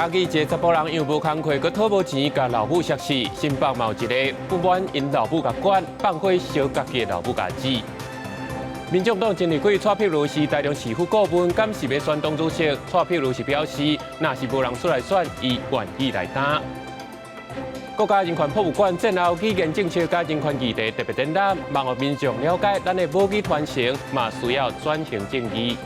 嘉義一个查埔人因為無工課，閣討無錢，共老母摔死。新北嘛有一个不滿𪜶老母共管，放火燒家己的老母佮姊。民眾黨前立委蔡壁如是台中市府顧問，敢是欲選黨主席？蔡壁如是表示，若是無人出來選，伊願意來擔。國家人權博物館展後語言政策佮人權議題特別展覽，望予民眾了解咱的母語傳承，嘛需要轉型正義。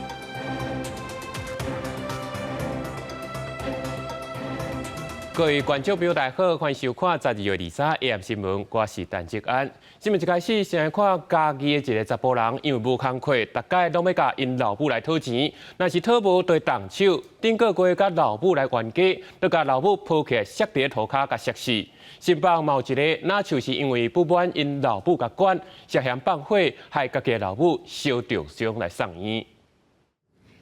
各位觀眾朋友，大家好，歡迎收看12月23 AM 新聞，我是陳志安。新聞一開始，先來看嘉義的一个查埔人，因為無工課，逐擺攏欲共𪜶老母來討錢，若是討無，就會動手。頂個月佮老母來冤家，就共老母抱起來摔佇塗跤，共摔死。新北嘛有一个，若就是因為不滿𪜶老母共管，涉嫌放火，害家己的老母燒著傷來送院。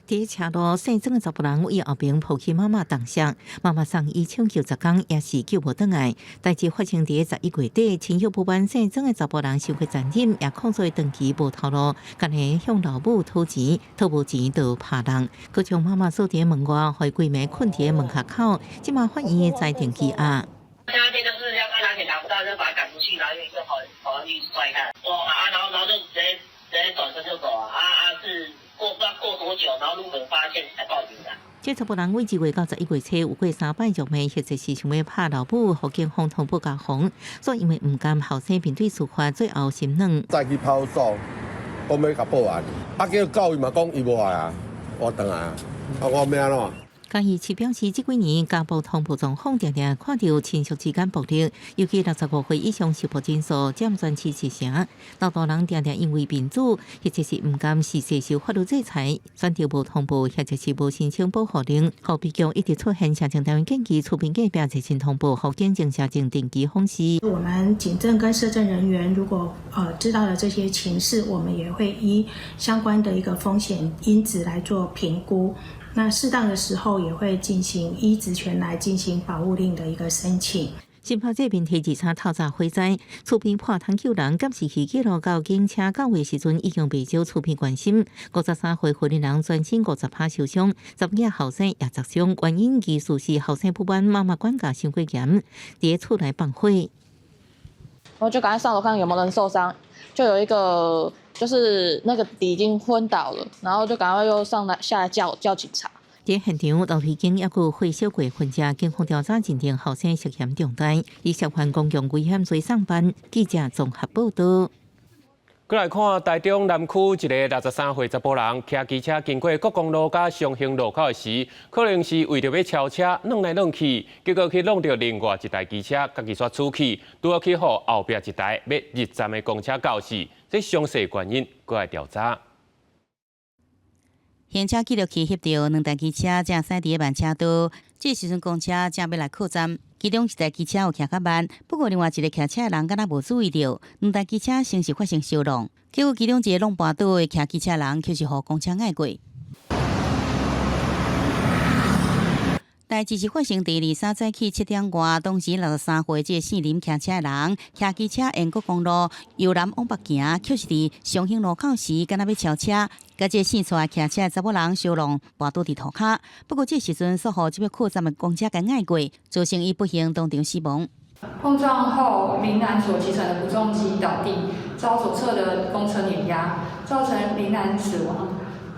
佇車路姓曾的查埔人為後爿抱起媽媽重摔，媽媽送醫搶救10工也是救無轉來。代誌發生佇11月底，親友不滿姓曾的查埔人傷過殘忍，也控訴長期無頭路，干焦向老母討錢，討無錢就拍人，閣將媽媽鎖佇門外，予伊規暝睏佇門跤口。這馬法院裁定羈押。那天就是要拿錢拿不到，就把他趕出去，然後又跑跑上去摔他，哇啊，然後就直接轉身就走啊啊是。過不知道過多久，然後路人發現才報警的。這查埔人為2月到11月初有過三擺辱罵，或者是想欲拍老母，予警方通報家訪，所以因為毋甘後生面對司法，最後心軟。再去派出所，講欲共報案，啊叫告伊嘛，講伊無愛啊，我轉來啊，啊我欲按怎？嘉義市表示，這幾年家暴通報狀況定定看著親屬之間暴力，尤其65歲以上受暴人數佔全市四成。老大人定定因為面子，或者是毋甘是受法律制裁，選擇無通報，或者是無申請保護令。予悲劇一直出現，社政單位建議厝邊隔壁熱線通報，予警政社政定期訪視。我們警政跟社政人員如果知道了這些情勢，我們也會依相關的一個風險因子來做評估。那適當的時候也會進行依職權來進行保護令的一個申請。新北這邊提23透早火災，厝邊破窗救人，監視器記錄到警車到位時陣已經袂少厝邊關心。53歲婦人全身50趴受傷，10個後生也砸傷，原因疑似是後生不滿媽媽管教傷過嚴，佇厝內放火。我就趕快上樓看有沒有人受傷，就有一個就是那個弟弟已經昏倒了，然後就趕快又上來下來叫警察。佇現場，樓梯間猶閣火燒過痕跡，警方調查認定後生涉嫌重大，以涉犯公共危險罪送辦。記者綜合報道。閣來看台中南區一个63歲查埔人，騎機車經過國光路佮松興路口的時，可能是為著欲超車，攏來攏去，結果去挵著另外一台機車，家己煞出去，拄好去予後壁一台欲入站的公車咬死。這詳細原因，閣來調查。行車記錄器翕著兩台機車正駛佇慢車道，這時陣公車正欲來靠站，其中一台機車有騎較慢，不過另外一个騎車的人敢若無注意著，兩台機車先是發生相挵，結果其中一个挵絆倒的騎機車人，卻是予公車壓過。代誌是發生佇23早起7點外，當時63歲這个姓林騎車的人，騎機車沿國公路由南往北行，卻是佇松興路口時，敢若欲超車，佮這个姓蔡騎車的查某人相挵，絆倒佇塗跤。不過這時陣，煞予這欲靠站的公車共壓過，造成伊不幸當場死亡。碰撞後，林男所騎乘的捕重機倒地，遭左側的公車碾壓，造成林男死亡。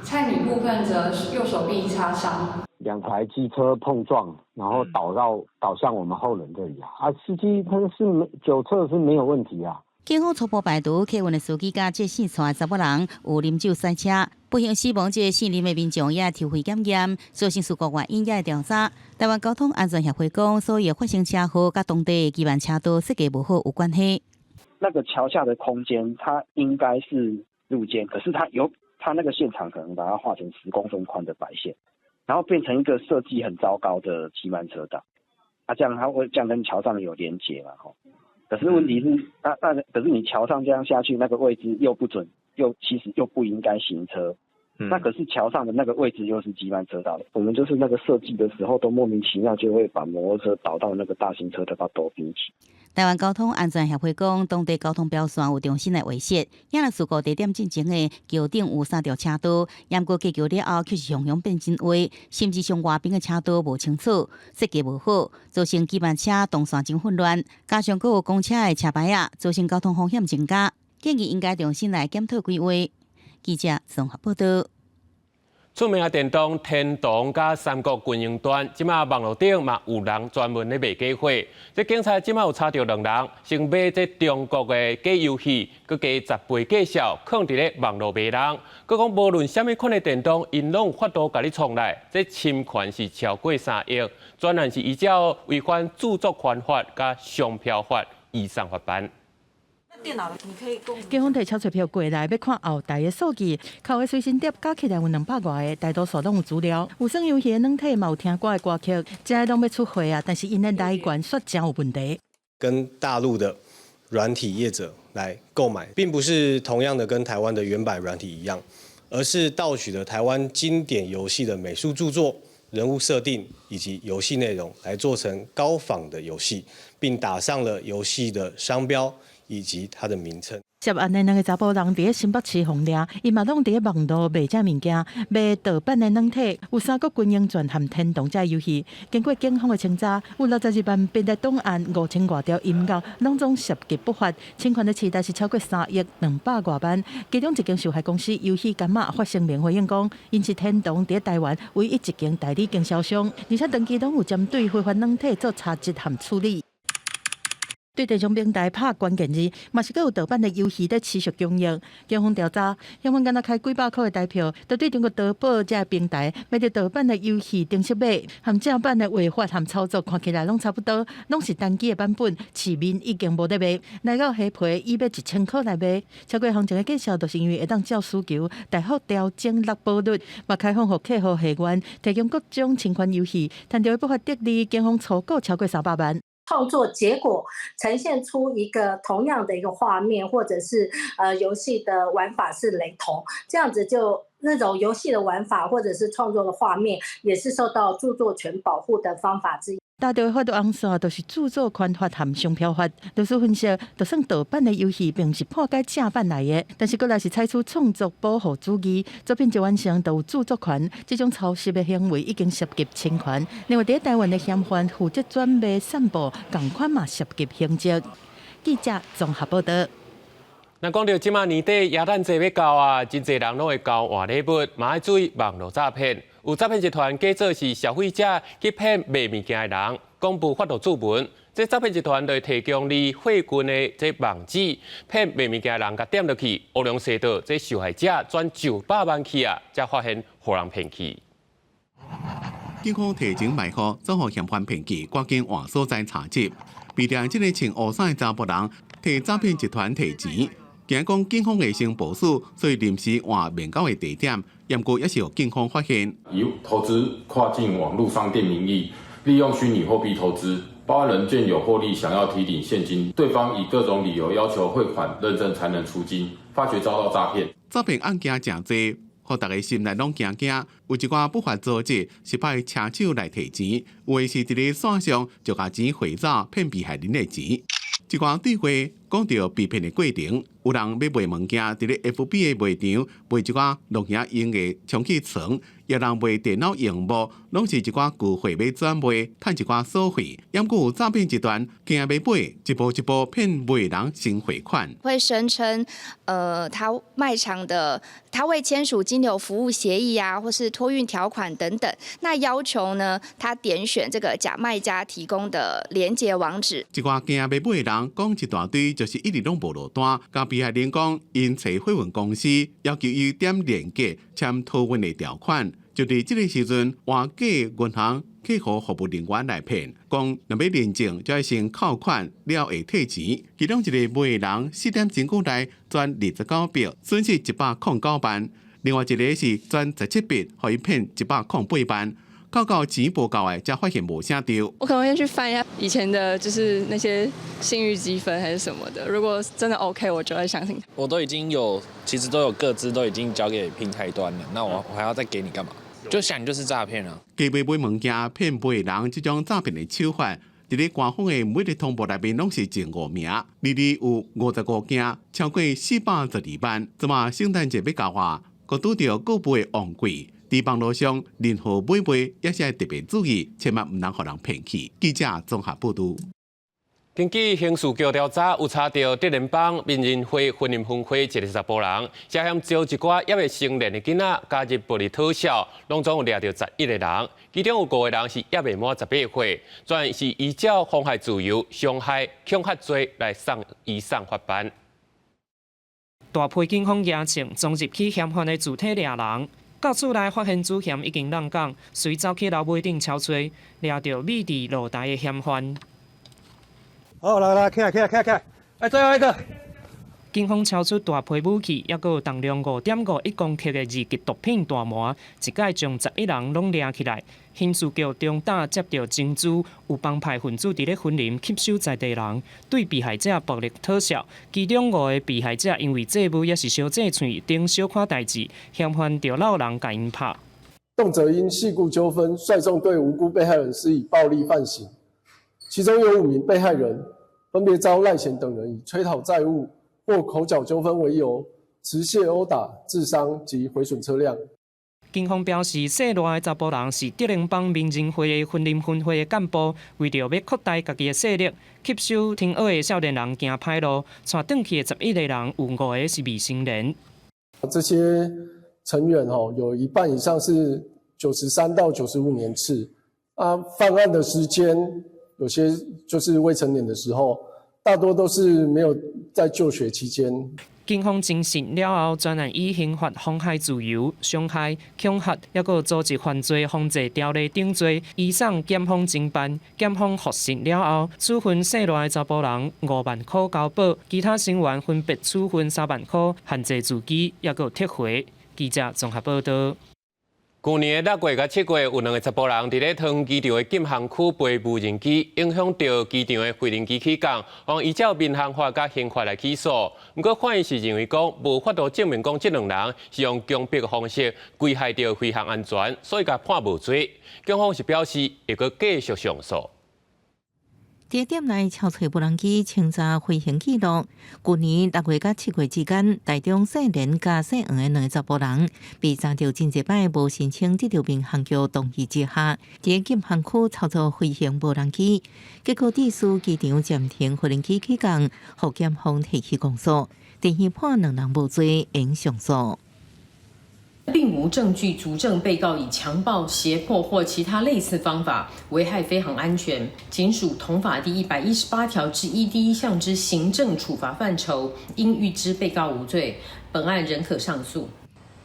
蔡女部分則右手臂擦傷。兩台機車碰撞，然後倒向我們後輪這裡啊！啊，司機他是沒酒測是沒有問題啊。警方初步排除客運的司機佮這姓蔡的查某人有啉酒駛車，不幸死亡這个姓林的民眾也抽血檢驗，造成事故原因也會調查。台灣交通安全協會講，所有發生車禍佮當地的機慢車道設計無好有關係。那個橋下的空間，它應該是路肩，可是它有它那個現場可能把它畫成10公分寬的白線。然後變成一個設計很糟糕的機慢車道，啊，這樣它會這樣跟橋上有連結嘛？吼，可是問題是，那可是你橋上這樣下去，那個位置又不準，又其實又不應該行車。那可是橋上的那個位置又是機慢車道，我們就是那個設計的時候都莫名其妙就會把摩托車導到那個大型車的把斗邊去。台灣交通安全協會講，當地交通標線有重新來劃設，也若事故地點進前的橋頂有三條車道，毋過過橋了後卻是雄雄變真歪，甚至上外邊的車道無清楚，設計無好，造成機慢車動線真混亂，加上閣有公車的車牌仔，造成交通風險增加，建議應該重新來檢討規劃。記者綜合報道。出名的電動天堂佮三國軍用端，這馬網路頂嘛有人專門咧賣假貨。這警察這馬有查著兩人，先買這中國的假遊戲，閣加10倍介紹，囥佇咧網路賣人。閣講無論啥物款的電動，𪜶攏有法度共你創來。這侵權是超過3億，專案是依照違反著作權法佮商標法移送法辦。警方提鈔票過來，欲看後台的數據，扣的隨身碟加起來有200外個，大多數攏有資料。有耍遊戲的軟體，嘛有聽歌的歌曲，這攏欲出貨啊！但是𪜶的來源卻誠有問題。跟大陸的軟體業者來購買，並不是同樣的跟台灣的原版軟體一樣，而是盜取了台灣經典遊戲的美術著作、人物設定以及遊戲內容，來做成高仿的遊戲，並打上了遊戲的商標以及它的名稱。涉案的兩个查埔人佇咧新北市予掠，𪜶嘛攏佇咧網路賣這物件，賣盜版的軟體，有三國軍用傳和天堂這遊戲。經過警方的清查，有62萬筆的檔案、5000外條音樂，攏總涉及不法，侵權的市值是超過3億200外萬。其中一間受害公司遊戲柑仔發聲明回應講，𪜶是天堂佇咧台灣唯一一間代理經銷商，而且長期攏有針對非法軟體做查緝和處理。對電商平台拍關鍵字，嘛是閣有盜版的遊戲佇持續供應。警方調查，嫌犯敢若開幾百箍的台票，就對中國淘寶這个平台買著盜版的遊戲程式碼，和正版的畫法和操作看起來攏差不多，攏是單機的版本，市面已經無咧賣。來到蝦皮以欲1000箍來賣，超過行情的介紹，就是因為會當照需求大幅調整落保率，嘛開放予客戶會員提供各種侵權遊戲，趁著不法得利，警方初估超過300萬。創作結果呈現出一個同樣的一個畫面，或者是遊戲的玩法是雷同，這樣子就那種遊戲的玩法或者是創作的畫面，也是受到著作權保護的方法之一。大著的法律紅線就是著作權法和商標法。律師分析，就算盜版的遊戲並毋是破解正版來的，但是閣來是採取創作保護主義，作品一完成就有著作權，這種抄襲的行為已經涉及侵權。另外，佇台灣的嫌犯負責轉賣、散布，仝款嘛涉及刑責。記者綜合報道。那講著這馬年底耶誕節欲到啊，真濟人攏會交換禮物，嘛愛注意網路詐騙。有詐騙集團假做是消費者去騙賣物件的人，講無法度注文。這詐騙集團就會提供你貨運的這網址，騙賣物件的人共點入去，烏龍踅到這受害者轉900萬去啊，才發現予人騙去。警方提前埋伏，總予嫌犯騙去，趕緊換所在查緝。被掠這个穿烏衫的查埔人，替詐騙集團提錢。驚講警方會先部署，所以臨時換面交的地點，毋過也是予警方發現。以投資跨境網路商店名義，利用虛擬貨幣投資，報案人見有獲利，想要提領現金，對方以各種理由要求匯款認證才能出金，發覺遭到詐騙。詐騙案件誠濟，予大家心內攏驚驚。有一寡不法組織是派車手來提錢，有的是佇咧線上就共錢匯走，騙被害人的錢。一寡對話講著被騙的過程，有人欲賣物件，佇咧 FB 的賣場賣一寡露營用的充氣床，也有人賣電腦螢幕，攏是一寡舊貨欲轉賣，趁一寡所費。猶閣有詐騙集團驚欲尾，一步一步騙賣人先匯款。會聲稱，他賣場的他未簽署金流服務協議啊，或是托運條款等等，那要求呢，他點選這個假賣家提供的連結網址。一寡驚欲買的人講一大堆，就是一直攏無落單。共被害人講，𪜶揣貨運公司要求伊點連結簽托運的條款。就佇這个時陣，換假銀行客戶服務人員來騙，講若欲認證，就愛先扣款了會退錢。其中一个買人4點鐘內轉29筆，損失109萬；另外一个是轉17筆，予伊騙108萬。到到錢無夠的，才發現無啥著。我可能會先去翻一下以前的，就是那些信譽積分還是什麼的。如果真的 OK，我就會相信他。我都已經有，其實都有個資都已經交給平台端了，那我還要再給你幹嘛？就想就是詐騙啦。假買買物件騙買人，這種詐騙的手法，佇咧官方的每日通報內面攏是前五名，年年有55件，超過412萬。這馬聖誕節欲到啊，閣拄著購物的旺季，佇網路上任何買賣也是愛特別注意，千萬毋通予人騙去。記者綜合報導。根據刑事局調查，有查著竹聯幫民仁會雲林分會一个查埔人，涉嫌招一寡猶未成年的囡仔加入暴力討數，攏總有掠著11個人，其中有五個人是猶未滿18歲，全是依照妨害自由、傷害、恐嚇罪來送移送法辦。大批警方嚴懲衝入去嫌犯的住宅掠人，到厝內發現主嫌已經挵工，隨走去樓尾頂搜揣，掠著匿佇露台的嫌犯。好，來來，起來起來起來起來，來最後一個。警方搜出大批武器，抑閣有重量5.51公克的二級毒品大麻，一擺將11人攏掠起來。刑事局中晝接著情資，有幫派分子佇咧雲林吸收在地人，對被害者暴力討數。其中五个被害者因為債務抑是相借喙等小可代誌，嫌犯就摎人共𪜶拍。動輒因細故糾紛，率眾對無辜被害人施以暴力犯行。其中有五名被害人分別遭賴顯等人以催討債務或口角糾紛為由，持械毆打、致傷及毀損車輛。警方表示，姓賴的查埔人是竹聯幫民仁會的雲林分會的幹部，為著欲擴大家己的勢力，吸收聽學的少年人行歹路，帶轉去的11個人有五個是未成年。這些成員吼，有一半以上是93到95年次，啊，犯案的時間有些就是未成年的時候，大多都是沒有在就學期間。警方偵訊了後，專案以刑法妨害自由、傷害、恐嚇，抑閣組織犯罪防治條例等罪，移送檢方偵辦。檢方複審了後，處分姓賴的查埔人5萬箍交保，其他成員分別處分3萬箍，限制住居，抑閣撤回。記者綜合報導。舊年6月佮7月，有兩个查埔人佇咧桃園機場的禁航區飛無人機，影響著機場的飛行機起降，予依照民航法佮刑法來起訴。毋過法院是認為講，無法度證明講這兩人是用強迫的方式危害著飛行安全，所以共判無罪。檢方是表示會閣繼續上訴。佇店內搜揣無人機清查飛行記錄。舊年6月佮7月之間，台中姓連佮姓黃的兩个查埔人被查著真濟擺無申請得著民航局同意之下，佇禁航區操作飛行無人機，結果致使機場暫停飛行機起降，予檢方提起公訴，第二判兩人無罪，應上訴。並無證據足證被告以強暴、脅迫或其他類似方法危害飛航安全，僅屬同法第118條之一第一項之行政處罰範疇，應諭知被告無罪。本案仍可上訴。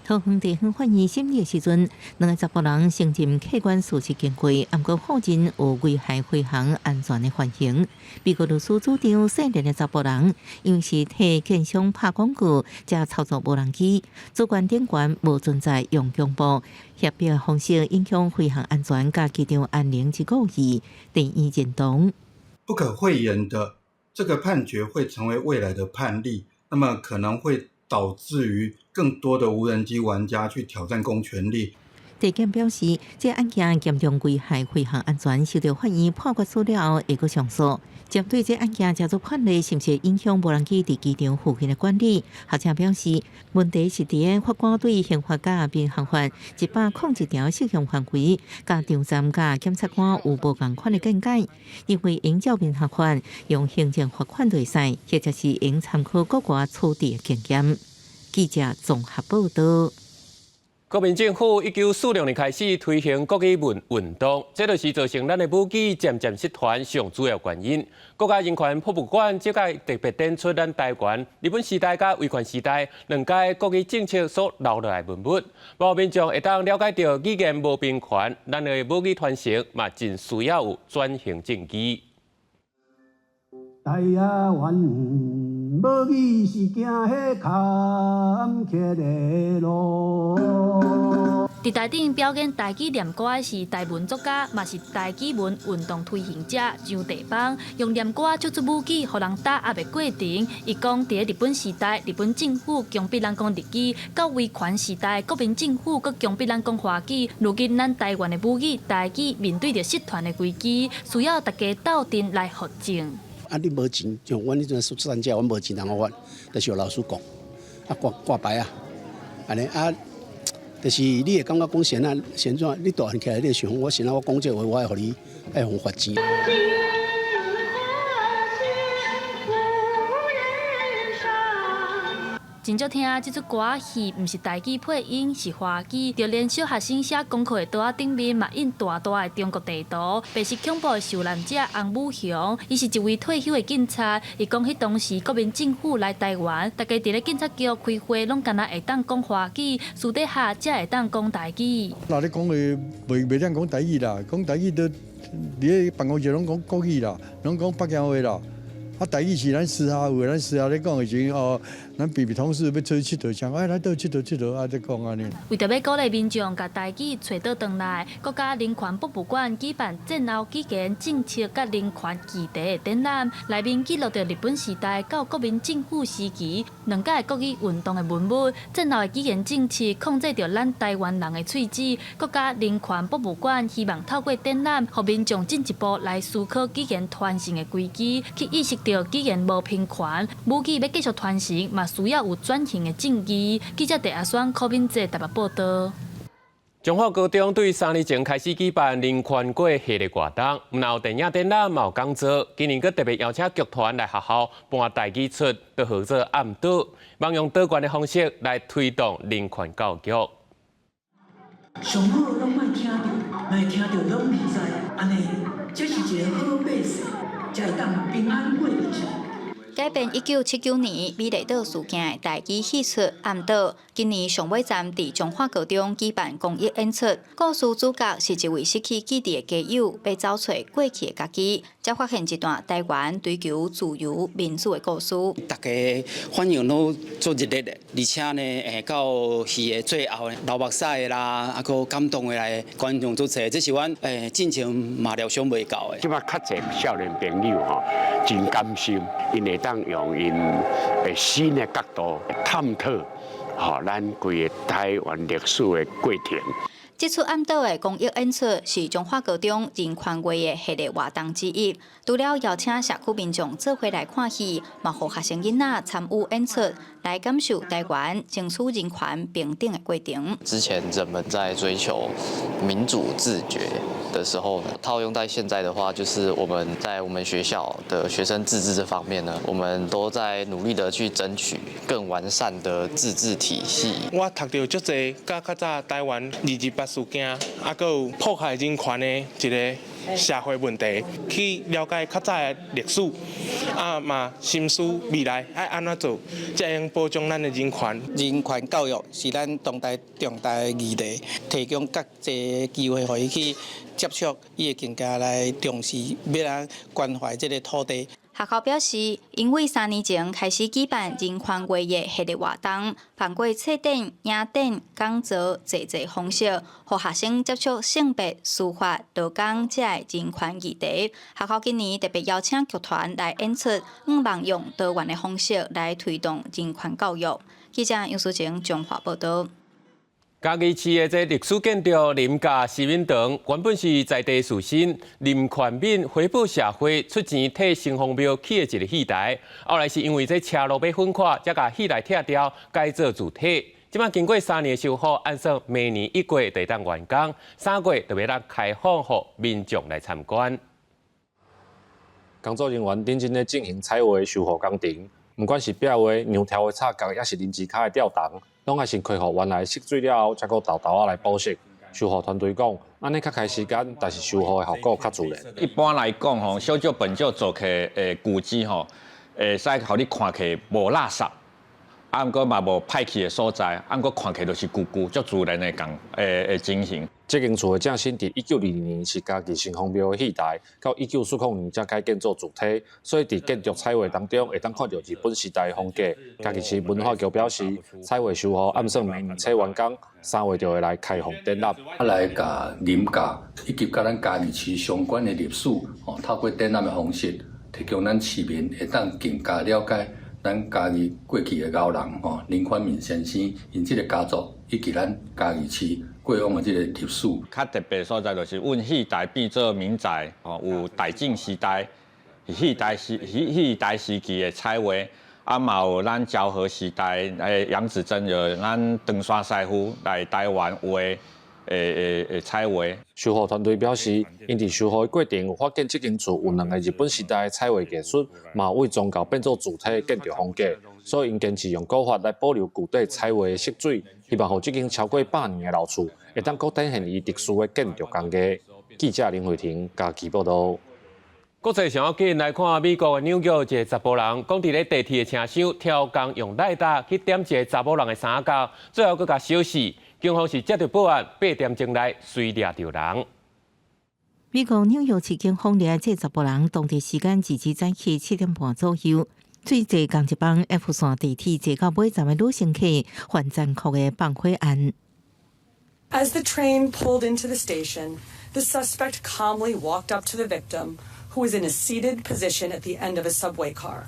桃園地方法院審理的時陣，兩个查埔人承認客觀事實經過，毋過否認有危害飛行安全的犯行。被告律師主張，姓連的查埔人因為是替建商拍廣告，才操作無人機，主觀頂懸無存在用強暴、脅迫的方式影響飛行安全佮機場安寧之故意，地院認同。不可諱言的，這個判決會成為未來的判例，那麼可能會導致於更多的無人機玩家去挑戰公權力。地檢表示，這案件嚴重危害飛行安全，受到法院判決書了後，會閣上訴。針對這案件這做判例，是毋是影響無人機佇機場附近的管理？學者表示，問題是佇個法官對刑法佮民航法101條適用範圍，佮場站佮檢察官有無仝款的見解，認為應照民航法用行政罰款來使，或者是應參考國外處置的經驗。記者綜合報導。國民政府1946年開始推行國語文運動，這就是造成咱的母語漸漸失傳上主要原因。國家人權博物館這擺特別展出咱台灣日本時代佮威權時代兩屆國語政策所留落來文物，予民眾會當了解著語言無平權，咱的母語傳承嘛真需要有轉型正義。台灣母語是行彼坎坷的路。佇台頂表演台語念歌的是台文作家，嘛是台語文運動推行者張地邦，用念歌唱出母語，予人打壓的過程。伊講，佇咧日本時代，日本政府強迫咱講日語；到威權時代，國民政府閣強迫咱講華語。如今咱台灣的母語台語面對著失傳的危機，需要大家鬥陣來復振。啊！你無錢，像阮彼陣說三者，阮無錢通予發，就是有老師講，啊掛掛牌啊，按呢啊，就是你會感覺講先啊，先怎？你大漢起來，你會想我先啊，我講這話，我愛予你愛予罰錢。真少聽這齣歌戲，毋是台語配音，是華語。就連小學生寫功課的桌仔頂面，嘛印大大的中國地圖。白色恐怖的受難者洪武雄，伊是一位退休的警察。伊講，彼當時國民政府來台灣，大家佇咧警察局開會，攏干焦會當講華語，私底下才會當講台語。那你講話袂袂當講台語啦，講台語都佇咧辦公室攏講國語啦，攏講北京話啦。啊，台語是咱私下話，咱私下咧講的時陣哦，咱別別同事欲出去𨑨迌，啥哎來倒𨑨迌𨑨迌啊，咧講按呢。為著欲鼓勵民眾共台語揣倒轉來，國家人權博物館舉辦戰後語言政策佮人權議題的展覽，內面記錄著日本時代到國民政府時期兩屆國語運動的文物。戰後的語言政策控制著咱台灣人的喙齒。國家人權博物館希望透過展覽，予民眾進一步來思考語言傳承的危機，去意識著語言無平權，母語欲繼續傳承，嘛需要有轉型的正義。記者鄭阿雙、柯敏哲台北報道。彰化高中對3年前開始舉辦人權月系列活動，毋但有電影展覽，嘛有講座。今年閣特別邀請劇團來學校搬台語出，都號做暗島，望用多元的方式來推動人權教育。上好攏莫聽著，莫聽著攏毋知，按呢，這是一个好百姓，才會當平安過日子。改編1979年美麗島事件的台語戲出《暗島》，今年上尾站佇彰化高中舉辦公益演出。故事主角是一位失去記憶的家友，欲走揣過去的家己，才發現一段台灣追求自由民主的故事。大家反應攏足熱烈的，而且呢，到戲的最後流目屎的啦，啊，閣感動的來觀眾足濟，這是阮進前嘛料想袂到的。這擺較濟少年朋友吼，真甘心，𪜶會當用𪜶的新的角度探討，吼咱規个台灣歷史的過程。這齣暗島的公益演出是彰化高中人權月的系列活動之一。除了邀請社區民眾做伙來看戲，嘛予學生囡仔參與演出，來感受台灣爭取人權平等的過程。之前人們在追求民主自決的時候呢，套用在現在的話，就是我們在我們學校的學生自治這方面呢，我們都在努力的去爭取更完善的自治體系。我讀著足濟，佮較早台灣228事件，啊，閣有迫害人權的一个社會問題，去了解較早的歷史，啊嘛深思未來愛按怎做，才會用保障咱的人權。人權教育是咱當代重大的議題，提供較濟機會予伊去接觸，伊會更加來重視，欲來關懷這个土地。學校表示，𪜶為3年前開始舉辦人權月的系列活動，透過冊展、影展、講座、濟濟方式，予學生接觸性別、司法、勞工這个人權議題。學校今年特別邀請劇團來演出，向望用多元的方式來推動人權教育。記者楊淑晴彰化報道。嘉義市的這歷史建築林家西敏堂，原本是在地士紳林權敏回報社會出錢替城隍廟起的一个戲台，後來是因為這車路欲粉寬，才共戲台拆掉，改做主體。這擺經過3年的修復，按算明年1月就會當完工，3月就欲來開放予民眾來參觀。工作人員認真咧進行彩畫修復工程，毋管是壁畫、梁柱的插角，抑是靈芝跤的吊銅，攏愛先恢復原來色水了後，才閣沓沓仔來補色。修復團隊講，按呢較開時間，但是修復的效果較自然。一般來講吼，小少本就做起的舊址吼，會使予你看起來無垃圾。啊，毋過嘛無歹去的所在，啊，毋過看起來就是舊舊，足自然的共的情形。這間厝的正身佇1922年是嘉義城隍廟的戲台，到1940年才改建做柱體，所以佇建築彩畫當中會當看著日本時代的風格。嘉義市文化局表示，彩畫修復按算明年初完工，3月就會來開放展覽。啊，來共林教以及佮咱嘉義市相關的歷史，哦，透過展覽的方式，提供咱市民會當更加了解咱嘉義過去的老人吼林寬敏先生，𪜶這个家族以及咱嘉義市過往的這個歷史。較特別所在就是阮戲台變做民宅，吼，有大正時代、戲台時戲戲台時期的彩畫，啊嘛有咱昭和時代楊子珍就咱長山師傅來台灣畫的彩畫。修復團隊表示，𪜶佇修復的過程有發現這間厝有兩个日本時代的彩畫藝術，嘛為宗教變做柱體的建築風格，所以𪜶堅持用古法來保留舊底彩畫的色水，希望予這間超過100年的老厝會當閣展現伊特殊的建築工藝。記者林慧婷嘉義報導。國際上要緊來看美國的紐約一个查埔人，講佇咧地鐵的車廂刁工用ライター去點一个查某人的衫角，最後閣共燒死。警方是接著報案，8點鐘內隨掠著人。美國紐約市警方掠這查埔人，當地時間二日早起7點半左右，對坐仝一班 F 線地鐵坐到尾站的女乘客犯殘酷的放火案。 As the train pulled into the station, the suspect calmly walked up to the victim, who was in a seated position at the end of a subway car.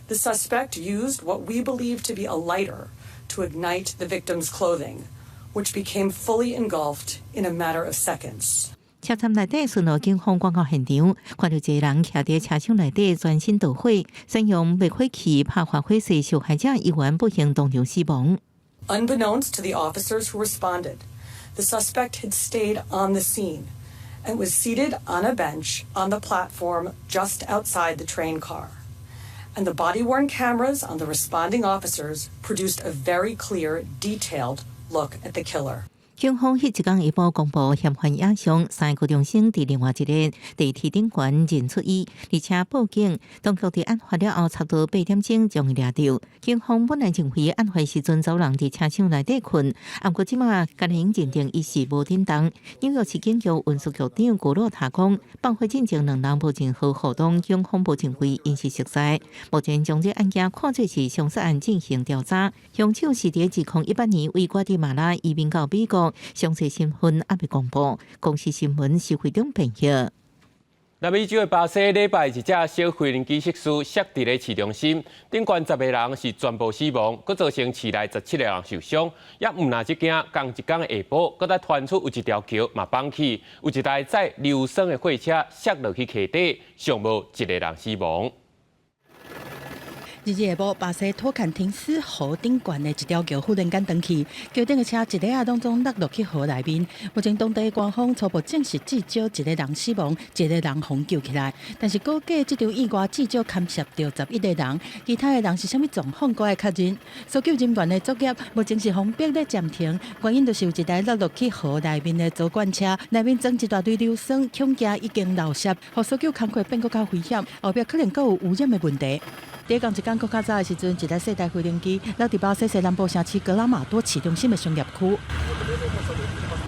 The suspect used what we believe to be a lighter to ignite the victim's clothing, which became fully engulfed in a matter of seconds. 車站內底巡邏警方趕到現場，看著一个人徛佇車廂內底專心導火，使用滅火器拍發火勢，受害者猶原不幸當場死亡。 Unbeknownst to the officers who responded, the suspect had stayed on the scene and was seated on a bench on the platform just outside the train car. And the body-worn cameras on the responding officers produced a very clear, detailed look at the killer. 警方彼一工下晡公布嫌犯影像，三个高中生佇另外一个地鐵頂懸認出伊，而且報警。當局佇案發了後，差不多8點鐘將伊掠著。警方本來認為案發時陣查某人佇車廂內底睏，毋過這馬敢會認定伊是無振動。紐約市警局運輸局長古洛塔講，放火進前兩人無任何互動，警方無認為𪜶是熟似。目前將這案件看做是兇殺案進行調查。兇手是佇2018年為瓜地馬拉移民到美國。詳細身份猶未公布。公視新聞施會長編譯。南美洲的巴西禮拜一隻小飛行機失事，摔佇咧市中心，頂懸10個人是全部死亡，閣造成市內17個人受傷。也毋但這件，仝一工下晡，閣再傳出有一條橋嘛崩去，有一台載硫酸的貨車摔落去溪底，上無一個人死亡。二日下晡，巴西托坎廷斯河頂懸的一條橋忽然間斷去，橋頂的車一下仔攏總落落去河內面。目前當地官方初步證實至少一個人死亡，一個人予救起來。但是估計這場意外至少牽涉著11個人，其他的人是啥物狀況，閣愛確認。搜救人員的作業目前是封閉咧暫停，原因就是有一台落落去河內面的槽罐車，內面裝一大堆硫酸，恐驚已經漏洩，予搜救工作變閣較危險，後壁可能閣有污染的問題。佇仝一工閣較早的時陣，一台細台飛行機落佇巴西西南部城市格拉馬多市中心的商業區。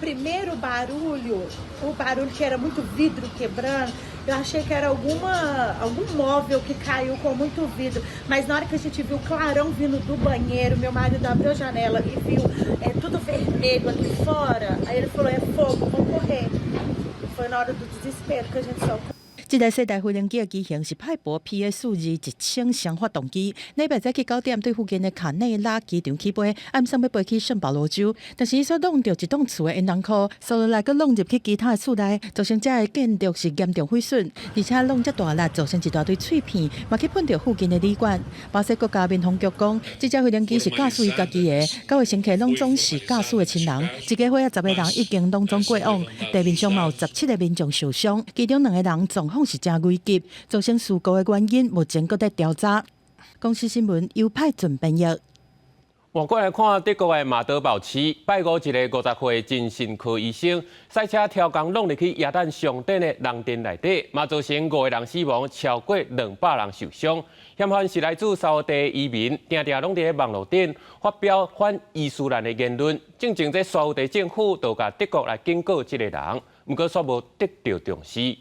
Primeiro barulho, o barulho que era muito vidro quebrando, eu achei que era algum móvel que caiu com muito vidro. Mas na hora que a gente viu o clarão vindo do banheiro, meu marido abriu a janela e viu tudo vermelho aqui fora. Aí ele falou: é fogo, vou correr. Foi na hora do desespero que a gente saiu. 這台細台飛行機的機型是派伯 PA 42 1000雙發動機。禮拜早起9點對附近的卡內拉機場起飛，按算欲飛去聖保羅州，但是伊煞挵著一棟厝的煙囱箍，紲落來閣挵入去其他的厝內，造成這个建築是嚴重毀損，而且挵遮大力，造成一大堆碎片，嘛去噴著附近的旅館。巴西國家民航局講，這架飛行機是駕駛伊家己的，九个乘客攏總是駕駛的親人，一家伙仔10個人已經攏總過往，地面上嘛有17個民眾受傷，其中兩個人狀況是誠危急，造成事故的原因目前閣在調查。公視新聞由派准編譯。我過來看德國的馬德堡市，拜五一个50歲精神科醫生，駛車超工挵入去耶誕商店的人陣內底，嘛造成五个人死亡，超過200人受傷。嫌犯是來自沙烏地移民，定定攏佇網路頂發表反伊斯蘭的言論。進前這沙烏地政府就共德國來警告這个人，毋過煞無得著重視。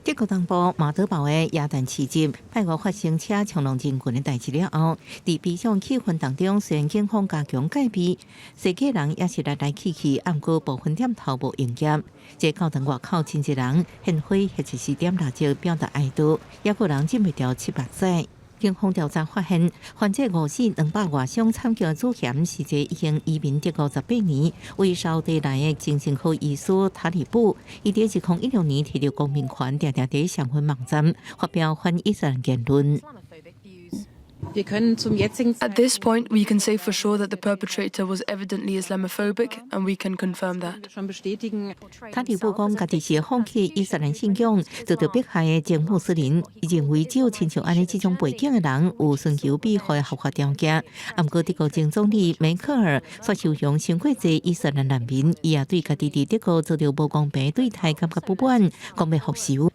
德國東部馬德堡的耶誕市集，拜五發生車衝撞人群的代誌了後，佇悲傷氣氛當中，雖然警方加強戒備，踅街人也是來來去去，毋過部分店頭無營業。這教堂外口真濟人獻花或者是點蠟燭表達哀悼，也有人禁袂牢拭目屎。警方調查發現，犯這五死200外傷慘劇主嫌是一个已經移民德國18年、為沙地來的精神科醫師塔里布。伊佇2016年提著公民權，定定佇社群網站發表反伊斯蘭言論。 At this point, we can say for sure that the perpetrator was evidently Islamophobic, and we can confirm that. 塔利布講，家己是放棄伊斯蘭信仰，遭到迫害的前穆斯林，伊認為只有親像按呢這種背景的人有尋求庇護的合法條件。毋過德國前總理梅克爾煞收容傷過濟伊斯蘭難民，伊也對家己佇德國遭著無公平對待感覺不滿，講欲復仇。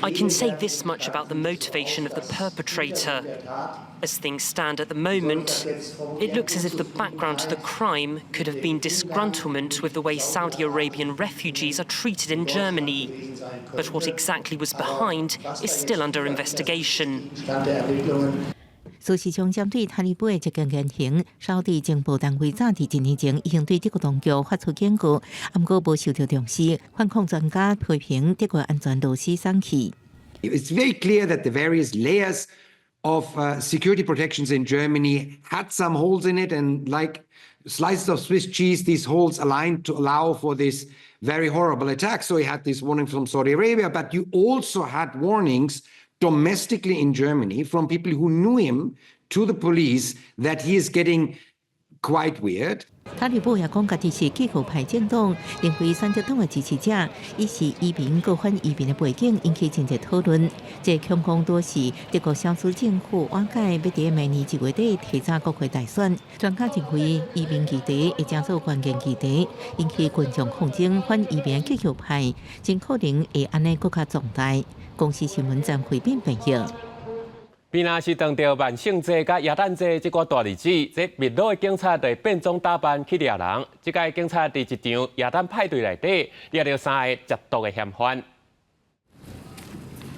I can say this much about the motivation of the perpetrator. As things stand at the moment, it looks as if the background to the crime could have been disgruntlement with the way Saudi Arabian refugees are treated in Germany. But what exactly was behind is still under investigation. 事實上，針對塔利布的這項言行，沙地情報單位早佇一年前已經對德國當局發出警告，毋過無受著重視。反恐專家批評德國安全螺絲鬆去。 It's very clear that the various layers of security protections in Germany had some holes in it, and like slices of Swiss cheese, these holes aligned to allow for this very horrible attack. So you had this warning from Saudi Arabia, but you also had warnings domestically in Germany from people who knew him to the police that he is getting quite weird. 塔利布也講，家己是極右派政黨，認為選擇黨的支持者，伊是移民閣反移民的背景引起真濟討論。這恐慌都是德國蕭茲政府瓦解，欲佇明年1月底提早國會大選。專家認為，移民議題會成做關鍵議題，引起群眾抗爭，反移民極右派真可能會按呢閣較壯大。公視新聞張惠斌編譯。邊若是當著萬聖節佮耶誕節這個大日子，這秘魯的警察就會變裝打扮去掠人。這擺警察佇一場耶誕派對內底，掠著三个食毒的嫌犯。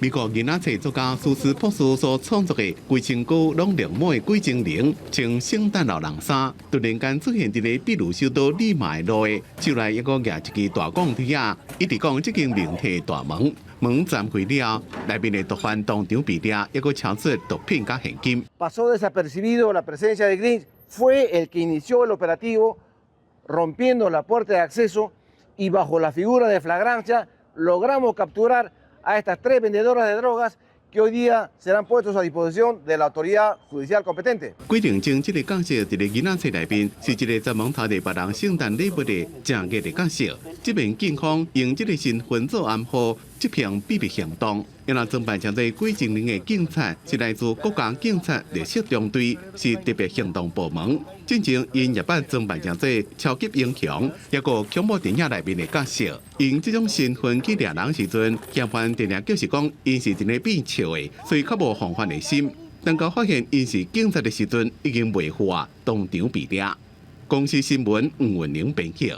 美國囡仔冊作家蘇斯博士所創作的規身軀攏絨毛的鬼精靈，穿聖誕老人衫，突然間出現佇咧秘魯首都利馬的路的，手內猶閣舉一支大摃錘仔，一直講這間靈體大門，門暫開了，內面的毒販當場被掠，猶閣抄出毒品佮現金。 Pasó desapercibido la presencia de Grinch, fue el que inició el operativo, rompiendo la puerta de acceso y bajo la figura de flagrancia logramos capturar a estas tres vendedoras de drogas que hoy día serán puestos a disposición de la autoridad judicial competente。鬼靈精這个角色佇咧囡仔冊內面是一个專門偷提別人聖誕禮物的正義的角色。這面警方用這个身份做暗號，執行秘密行動。因為裝扮成這鬼精靈的警察是來自國家警察綠色中隊，是特別行動部門。進前𪜶也捌裝扮成這超級英雄，抑閣恐怖電影內面的角色，用這種身份去掠人時陣，嫌犯定定就是講𪜶是佇咧變笑的，所以較無防範的心。當𪜶發現𪜶是警察的時陣，已經袂赴啊，當場被掠。公視新聞吳雲玲編輯。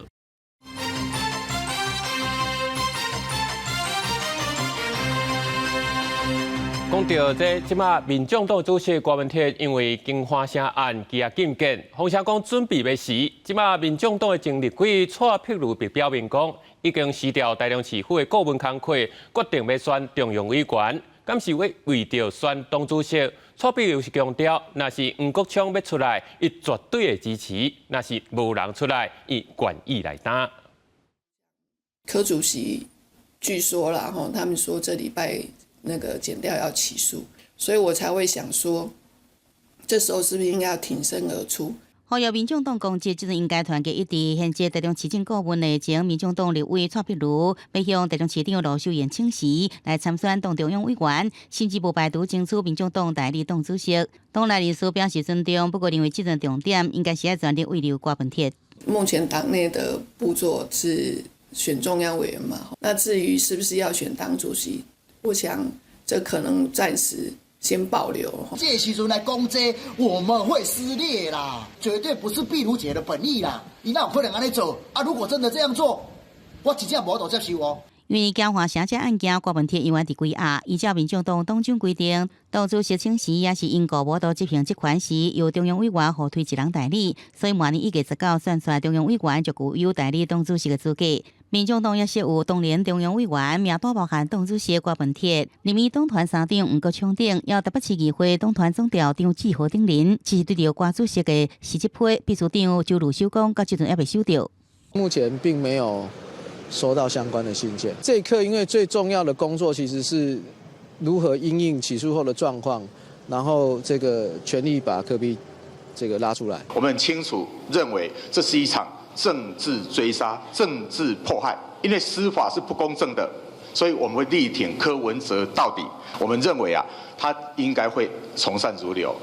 講著這這馬民眾黨主席郭文鐵因為金華城案羈押禁見，風聲講準備欲死。這馬民眾黨的前立委蔡碧如表明講，已經辭掉台中市府的顧問工課，決定欲選中央委員。敢是欲為著選黨主席？蔡碧如是強調，若是黃國昌欲出來，伊絕對會支持；若是無人出來，伊願意來擔。柯主席據說啦，吼，他們說這禮拜那個檢調要起訴，所以我才會想說，這時候是不是應該要挺身而出？呼籲民眾黨公職，這陣應該團結一致。現屆台中市政顧問的前民眾黨立委蔡壁如，欲向台中市長盧秀燕請辭來參選黨中央委員，甚至無排除爭取民眾黨代理黨主席。黨內人士表示尊重，不過認為這陣重點應該是愛全力慰留郭文鐵。目前黨內的步驟是選中央委員嘛，那至於是不是要選黨主席，我想這可能暫時先保留。這時陣來講這，我們會撕裂啦，絕對不是壁如姐的本意啦。伊哪有可能按呢做？啊，如果真的這樣做，我真正無法度接受哦。因為江華城這案件，郭文鐵猶原佇關押。依照民眾黨黨章規定，黨主席請辭也是因故無法度執行職權時，由中央委員互推一人代理。所以明年1月19選出來中央委員就具有代理黨主席的資格。民眾黨也設有當年中央委員名單包含黨主席郭文鐵、林義黨團三長吳國昌等，還有台北市議會黨團總召張志豪等人，只是對著郭主席的辭職批，秘書長周汝修講，到這陣猶未收著。目前並沒有收到相關的信件。這一刻，因為最重要的工作其實是如何因應起訴後的狀況，然後這個全力把柯 P 這個拉出來。我們很清楚認為這是一場政治追殺、政治迫害，因為司法是不公正的，所以我們會力挺柯文哲到底。我們認為啊，他應該會從善如流，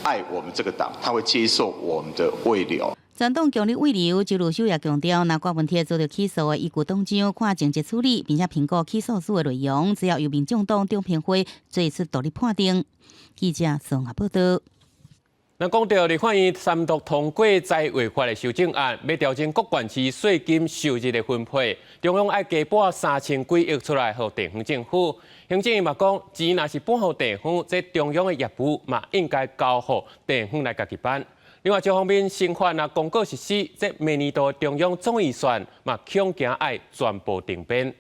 愛我們這個黨，他會接受我們的慰留。全黨強力慰留，周汝修也強調，若郭文鐵遭著起訴的，依據黨章看情節處理，並且評估起訴書的內容，只要由民眾黨中評會做出獨立判定。記者綜合報道。那講到立法院三讀通過財劃法的修正案，欲調整各縣市稅金收入的分配，中央愛加撥3000幾億出來予地方政府。行政院嘛講，錢若是撥予地方，這中央的業務嘛應該交予地方來家己辦。另外一方面，新法若公告實施，這明年度中央總預算嘛恐驚愛全部定編。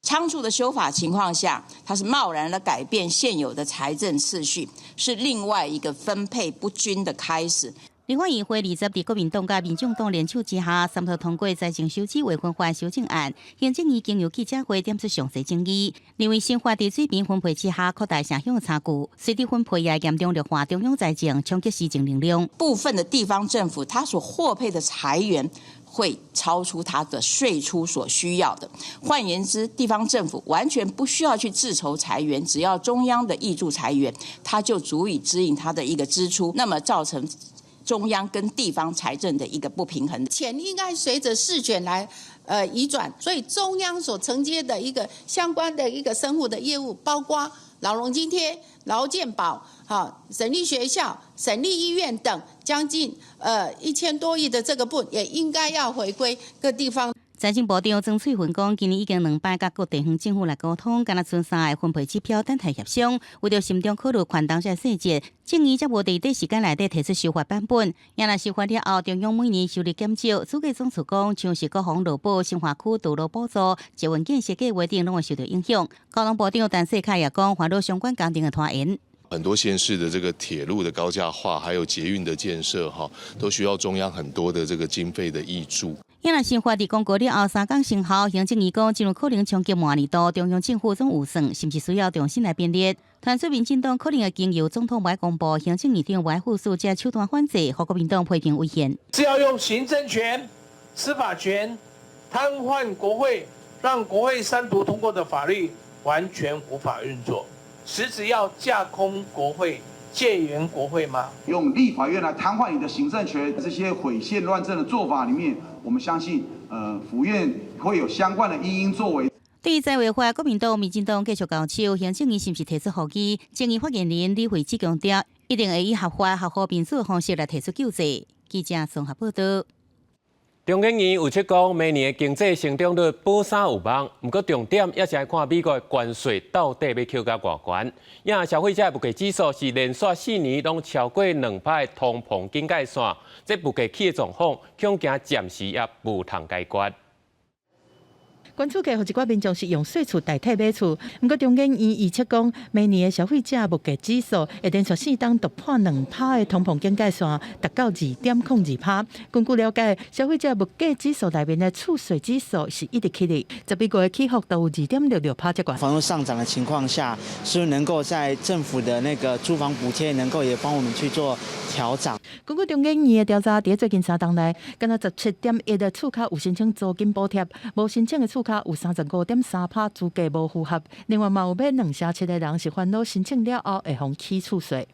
倉促的修法情況下，它是貿然的改變現有的財政次序，是另外一個分配不均的開始。立法院會二十佇國民黨佮民眾黨聯手之下，三讀通過財政收支劃分法修正案。行政院經由記者會點出詳細爭議，認為新法佇水平分配之下擴大城鄉的差距，隨著分配也嚴重弱化中央財政，衝擊施政能量。部分的地方政府，它所獲配的財源會超出它的稅出所需要的。換言之，地方政府完全不需要去自籌財源，只要中央的挹注財源，它就足以支應它的一個支出。那麼造成中央跟地方財政的一個不平衡，錢應該隨着事權來移轉，所以中央所承接的一個相關的一個生活的業務，包括老農津貼、勞健保、哈省立學校、省立醫院等，將近1000多億的這個部分，也應該要回歸各地方。財政部長曾翠雲講，今年已經兩擺佮各地方政府來溝通，敢若賰三個分配指標等待協商，為著慎重考慮權重這個細節，政院才無佇短時間內底提出修法版本。也若修法了後，中央每年收入減少，主計總處講，像是國防勞保、新化區道路補助、捷運建設計畫等，攏會受著影響。交通部長陳世凱也講，煩惱相關工程的拖延。很多縣市的這個鐵路的高架化，還有捷運的建設，哈，都需要中央很多的這個經費的挹注。也若新法佇公告了後，3工生效，行政院講，真有可能衝擊明年度中央政府總預算，甚至需要重新來編列。傳出民進黨可能會經由總統袂公布，行政院長袂副署這手段反制，予國民黨批評違憲。是要用行政權、司法權癱瘓國會，讓國會三讀通過的法律完全無法運作，實質要架空國會、戒嚴國會嗎？用立法院來癱瘓你的行政權，這些毀憲亂政的做法裡面，我們相信，府院會有相關的因應作為。對於財劃法，國民黨、民進黨繼續交手，行政院是毋是提出覆議？政院發言人李慧芝強調，一定會以合法、合乎民主的方式來提出救濟。記者綜合報道。中研院預測講，明年的經濟成長率保三有望，毋過重點也是愛看美國的關稅到底欲扣到偌懸。也消費者物價指數是連續4年攏超過2%通膨警戒線，這物價起的狀況恐驚暫時也無通解決。懸厝價予一寡民眾是用細厝代替買厝，毋過中研院預測講，明年的消費者物價指數會連續四冬突破2趴的通膨警戒線，達到2.02趴。根據了解，消費者物價指數內面的厝稅指數是一直起的，11月起幅都有2.66趴這懸。房屋上漲的情況下，是不是能夠在政府的那個住房補貼能夠也幫我們去做調漲？根據中研院的調查，佇最近3冬內，敢若17.1的厝跤有申請租金補貼，無申請的厝跤有35.3趴資格無符合。另外嘛有欲2成7的人是煩惱申請了後會予起厝稅。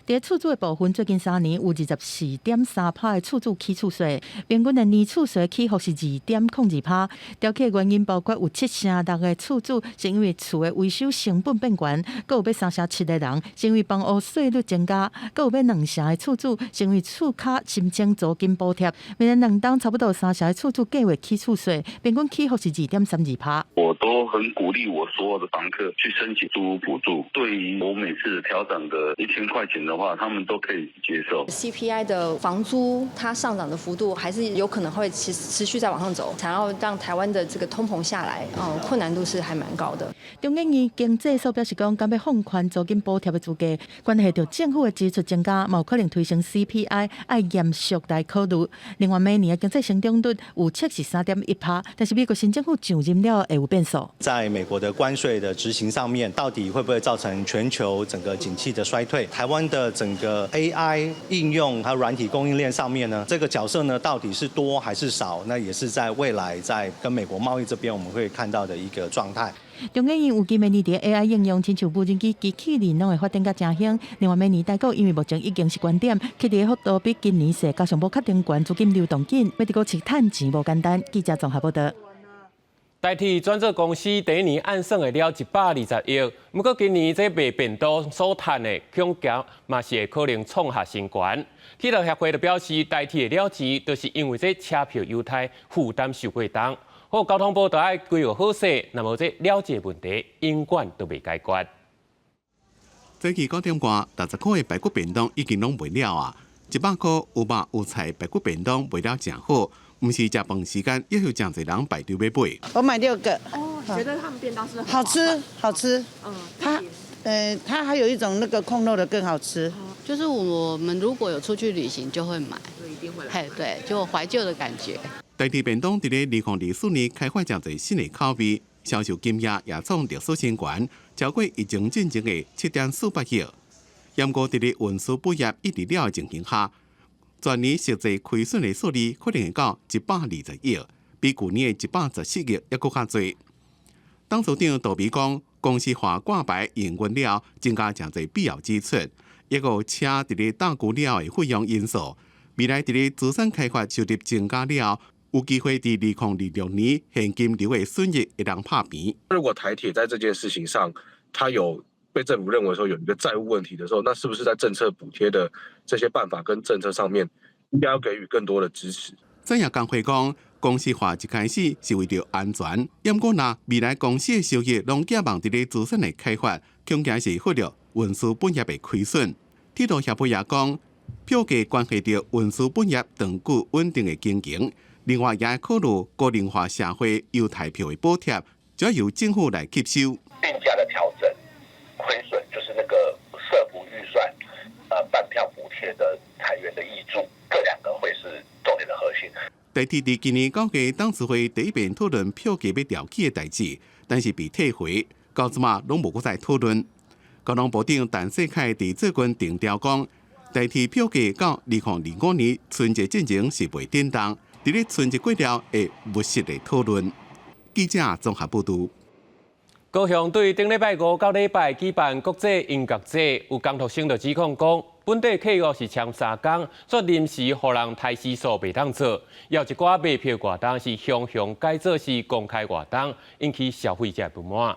佇厝主的部分，最近3年有24.3趴的厝主起厝稅，平均的年厝稅起幅是2.02趴。調起的原因包括有7成6的厝主是因為厝的維修成本變懸，閣有欲3成7的人是因為房屋稅率增加，閣有欲2成的厝主是因為厝跤申請租金補貼。明年2冬差不多3成的厝主計劃起厝稅，平均起幅是2.32趴。我都很鼓勵我所有的房客去申請租屋補助，對於我每次調漲的1000塊錢的話，他們都可以接受。 CPI 的房租它上漲的幅度還是有可能會持續在往上走，想要讓台灣的這個通膨下來，困難度是還蠻高的。中研院經濟所表示講，敢欲放寬租金補貼的資格，關係著政府的支出增加，嘛有可能推升 CPI，愛嚴肅來考慮。另外，明年的經濟成長率預測是3.1趴，但是美國新政府上任了會有變數。在美國的關稅的執行上面，到底會不會造成全球整個景氣的衰退？台灣的整個 AI 應用還有軟體供應鏈上面呢，這個角色呢，到底是多還是少？那也是在未來在跟美國貿易這邊我們會看到的一個狀態。中研院預計明年佇 AI 應用，親像無人機、機器人攏會發展甲誠興。另外，明年台股因為目前已經是懸點，起佇的幅度比今年細，加上無確定懸，資金流動緊，欲佇股市趁錢無簡單。記者綜合報道。台鐵轉做公司第一年按算會了120億，毋過今年這賣便當所趁的，恐驚嘛是會可能創下新高。鐵路協會就表示，台鐵的了錢，就是因為這車票優待負擔受過重。好，交通部就愛規劃好勢，若無這了錢問題，永遠都袂解決。早起9點外，60塊的排骨便當已經攏賣了啊！100塊有肉有菜排骨便當賣了誠好，毋是食飯時間，也有誠濟人排隊欲買。我買六個。哦，覺得他們便當是好吃，好吃。它還有一種那個爌肉的更好吃。就是我們如果有出去旅行，就會買。就一定會來。嘿，對，就懷舊的感覺。台鐵便當佇咧2024年開發誠濟新的口味，銷售金額也創歷史新高，超過疫情進前的7.48億。毋過佇咧運輸本業一直了的情形下，全年實際虧損的數字可能會到120億，比舊年的114億猶閣較濟。董事長杜比講，公司化掛牌營運了，增加誠濟必要支出，抑閣有車佇咧搭舊了的費用因素，未來佇咧資產開發收入增加了，有機會佇2026年現金流的損益會當拍平。如果台鐵在這件事情上，它有被政府認為說有一個債務問題的時候，那是不是在政策補貼的這些辦法跟政策上面，應該要給予更多的支持？產業工會講，公司化一開始是為著安全，毋過若未來公司的收益攏寄望佇咧資產的開發，恐驚是忽略運輸本業的虧損。鐵路協會也講，票價關係著運輸本業長久穩定的經營，另外也考慮高齡化社會優待票的補貼，主要由政府來吸收。定價的調整，虧損就是那個社福預算，班票補貼的財源的挹注，這兩個會是重點的核心。台鐵佇今年9月董事會第一遍討論票價欲調起的代誌，但是被退回，到這馬攏無閣再討論。交通部長陳世凱佇最近定調講，台鐵票價到2025年春節進前是袂振動，佇咧春節過了會務實的討論。記者綜合報導。高雄對頂禮拜五到禮拜舉辦國際音樂節，有工讀生就指控講，本地契約是簽3工，煞臨時予人刣時數袂當做，也有一寡賣票活動是雄雄改做是公開活動，引起消費者不滿。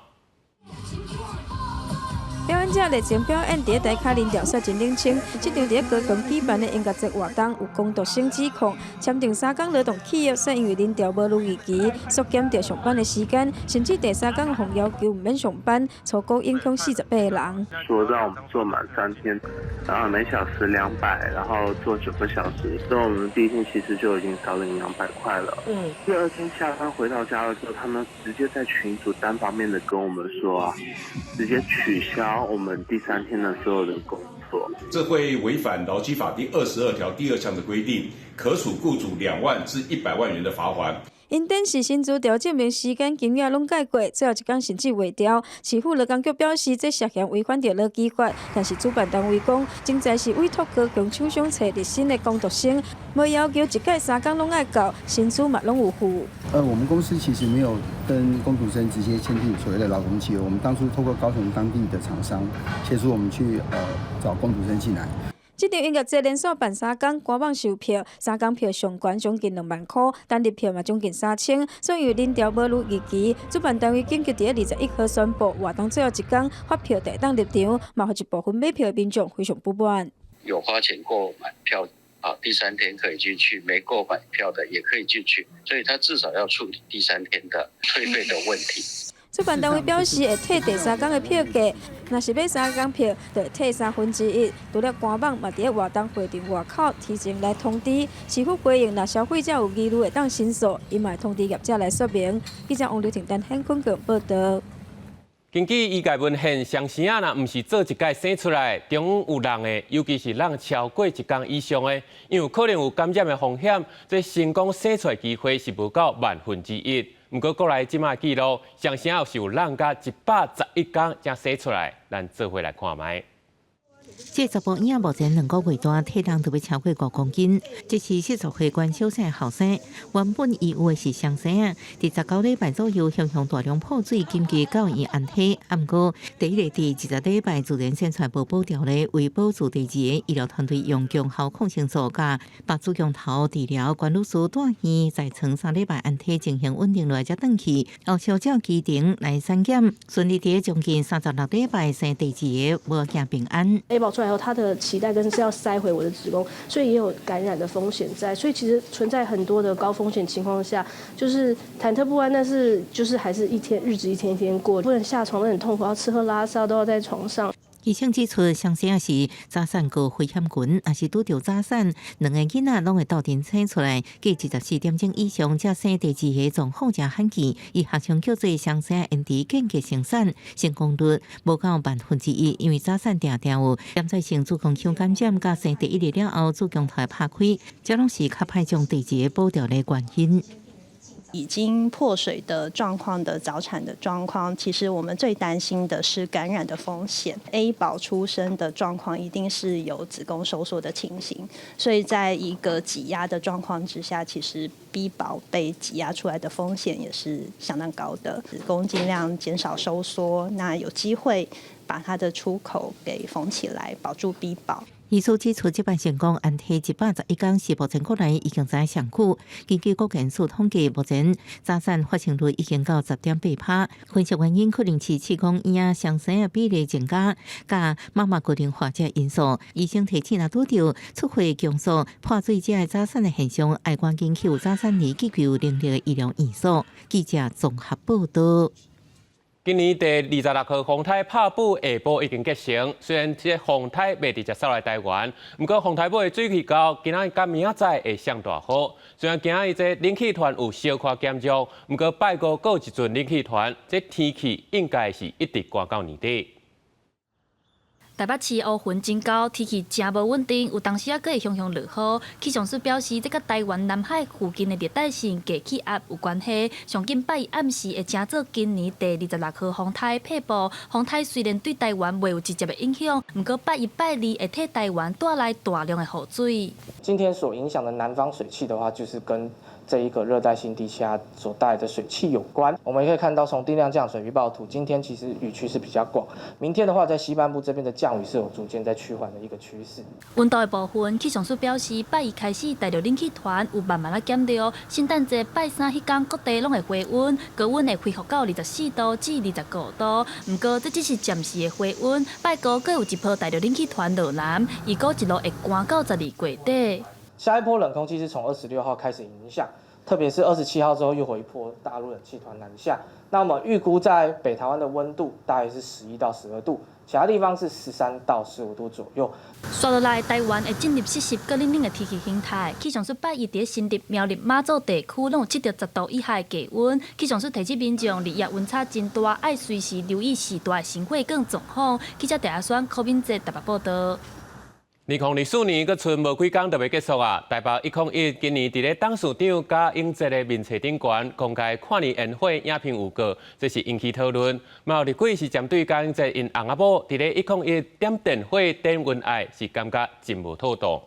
表演者熱情表演佇咧台跤林調煞真冷清。這場佇咧高雄舉辦的音樂節活動有工讀生指控，簽訂三工勞動契約，煞因為人潮無如預期，縮減著上班的時間，甚至第三工予要求毋免上班，初步影響48個人。說讓我們做滿3天，然後每小時200，然後做9個小時。所以我們第一天其實就已經少領200塊了。第二天下班回到家的時候，他們直接在群組單方面的跟我們說啊，直接取消我們第三天的所有的工作。這會違反勞基法第22條第二項的規定，可處雇主2萬至100萬元的罰鍰。𪜶展示薪資調證明時間金額攏改過，最後一工甚至袂調。市府勞工局表示，這涉嫌違反著勞基法，但是主辦單位講，徵才是委託高雄廠商揣日薪的工讀生，無要求一屆三工攏愛到，薪資嘛攏有付。我們公司其實沒有跟工讀生直接簽訂所謂的勞工契約，我們當初透過高雄當地的廠商協助我們去找工讀生進來。這場音樂節連續辦三工，官網售票，三工票上懸將近2萬箍，單日票嘛將近3000。所以人潮無如預期，主辦單位緊急佇咧21號宣布活動最後一工發票就會當入場，嘛予一部分買票的民眾非常不滿。有花錢購買票啊，第三天可以進去；沒購買票的也可以進去，所以他至少要處理第三天的退費的問題。主辦單位表示會退第三工的票價，若是買三工票，就會退1/3。除了官網嘛，佇咧活動會場外口提前來通知。市府回應，若消費者有疑慮會當申訴，伊嘛會通知業者來說明。記者王劉婷、陳顯坤報道。根據醫界文獻，雙生仔若毋是做一擺生出來，中有人的，尤其是人超過一工以上的，因為可能有感染的風險，這成功生出來機會是無到萬分之一。毋過國內這馬記錄，雙生仔是有人佮111工才生出來，咱做伙來看覓。這查埔嬰仔目前2個月大，體重都欲超過5公斤。這是40歲關小生後生，原本伊有的是雙生仔，佇19禮拜左右，雄雄大量破水，緊急到醫院安體。毋過第一个佇20禮拜自然生出來無保掉咧，為保住第二个醫療團隊用強效抗生素佮拔子宮頭治療，關女士蹛院在床3禮拜安體情形穩定落來，才轉去後小照規程來產檢，順利佇將近36禮拜生第二个，無驚平安。 A 寶出來後，他的臍帶根是要塞回我的子宮，所以也有感染的風險在，所以其實存在很多的高風險情況下，就是忐忑不安，但是就是還是一天日子一天一天過，不能下床都很痛苦，要吃喝拉撒都要在床上。醫生指出，雙生仔是早產高危險群，若是拄著早產，兩个囡仔攏會鬥陣生出來，隔24點鐘以上才生第二个狀況誠罕見。伊學稱叫做雙生延遲間隔生產，成功率無到萬分之一，因為早產定定有潛在性子宮腔感染，佮生第一个了後子宮頭會拍開，這攏是較歹將第二個保掉的原因。已經破水的狀況的早產的狀況，其實我們最擔心的是感染的風險。A 寶出生的狀況一定是有子宮收縮的情形，所以在一個擠壓的狀況之下，其實 B 寶被擠壓出來的風險也是相當高的。子宮盡量減少收縮，那有機會把它的出口給縫起來，保住 B 寶。醫師指出，這擺成功安體111工是目前國內已經知上久。根據國健署統計，目前早產發生率已經到10.8%。分析原因可能是試管嬰兒雙生的比例增加，佮媽媽高齡化這因素。醫生提醒，若拄著出血強速、破水這个早產的現象，愛趕緊去有早產兒急救能力的醫療院所。記者綜合報道。今年第26號風颱帕布下晡已經結成，雖然這個風颱袂直接掃來台灣，毋過風颱尾的水氣溝今仔日佮明仔載會上大雨。雖然今仔日這冷氣團有小可減弱，毋過拜五閣有一陣冷氣團，這天氣應該是一直寒到年底。台北市烏雲真厚，天氣誠無穩定，有當時仔閣會雄雄落雨。氣象署表示，這佮台灣南海附近的熱帶性低氣壓有關係。上緊拜一暗時會成做今年第二十六號風颱帕布。風颱雖然對台灣袂有直接的影響，毋過拜一、拜二會替台灣帶來大量的雨水。今天所影響的南方水汽的話，就是跟這一個熱帶性低氣壓所帶來的水汽有關。我們也可以看到，從定量降水預報圖，今天其實雨區是比較廣。明天的話，在西半部這邊的降雨是有逐漸在趨緩的一個趨勢。溫度的部分，氣象署表示，拜一開始大陸冷氣團有慢慢仔減弱，聖誕節拜三彼工各地攏會回溫，高溫會恢復到24度至25度。毋過這只是暫時的回溫，拜五閣有一波大陸冷氣團落南，預估一路會寒到12月底。下一波冷空氣是從26號開始影響，特別是27號之後又回一波大陸冷氣團南下。那麼預估在北台灣的溫度大約是11到12度，其他地方是13到15度左右。紲落來，台灣會進入濕濕閣冷冷的天氣形態。氣象署拜一佇新竹、苗栗、馬祖地區攏有測著10度以下的低溫。氣象署提醒民眾，日夜溫差真大，愛隨時留意序大心血管狀況。記者鄭阿選、柯敏哲台北報導。2024年，閣賰無幾工就欲結束啊！台北101今年佇咧董事長賈永婕的面冊頂懸公開跨年煙火影片預告，這是引起討論。嘛有立委是針對賈永婕�翁仔某佇咧101點電火點恩愛，是感覺真無妥當。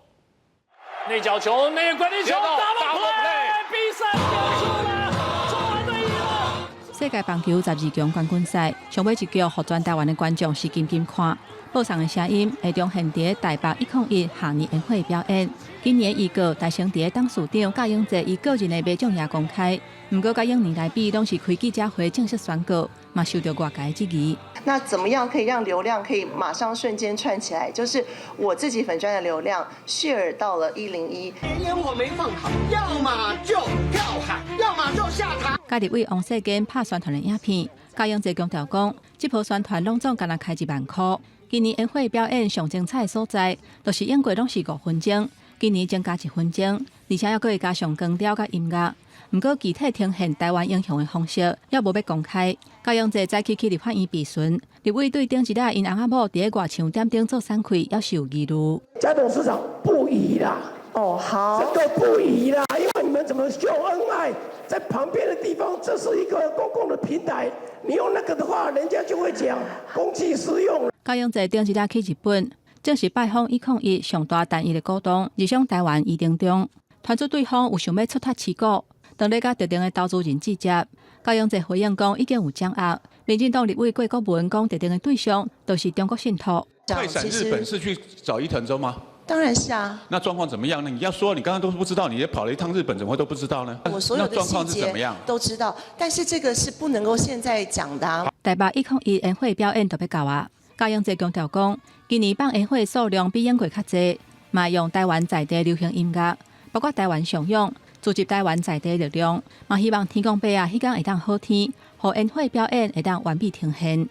內角球，內關鍵球，double play，比賽結束了，中華隊贏了。世界棒球12強冠軍賽，上尾一局，予全台灣的觀眾是緊緊看。播送的聲音會重現佇台北101跨年煙火表演。今年預告台成佇董事長賈永婕伊個人的馬掌也公開，毋過佮往年來比，攏是開記者會正式宣告，嘛受著外界質疑。那怎麼樣可以讓流量可以馬上瞬間串起來？就是我自己粉專的流量 share 到了101。煙火沒放好，要麼就跳海，要麼就下台。佮立委王世堅拍宣傳的影片，賈永婕強調講，這波宣傳攏總干焦開1萬箍。今年煙火表演上精彩的所在，就是往過攏是5分鐘，今年增加1分鐘，而且猶閣會加上光雕佮音樂。毋過具體呈現台灣英雄的方式，猶無欲公開。賈永婕早起去立法院備詢，立委對頂一日𪜶翁仔某佇咧外牆點燈做散氣，猶是有疑慮。賈董事長不宜啦，哦好，這個不宜啦，因為你們怎麼秀恩愛，在旁邊的地方，這是一個公共的平台，你用那個的話，人家就會講公器私用。賈永婕頂一日去日本，正式拜訪101上大單一的股東，日商台灣余承東，傳出對方有想欲出脫持股，當咧佮特定的投資人接觸。賈永婕回應講已經有掌握，民進黨立委郭國文講特定的對象都是中國信託。快閃日本是去找伊藤忠嗎？當然是啊。那狀況怎麼樣呢？你要說你剛剛都不知道，你也跑了一趟日本，怎麼會都不知道呢？我所有的細節都知道，但是這個是不能夠現在講的啊。台北101煙火表演就欲到啊！賈永婕強調講，今年放煙火數量比往過較濟，嘛用台灣在地流行音樂，包括台灣上勇，聚集台灣在地力量，嘛希望天公伯仔彼工會當好天，予煙火表演會當完美呈現。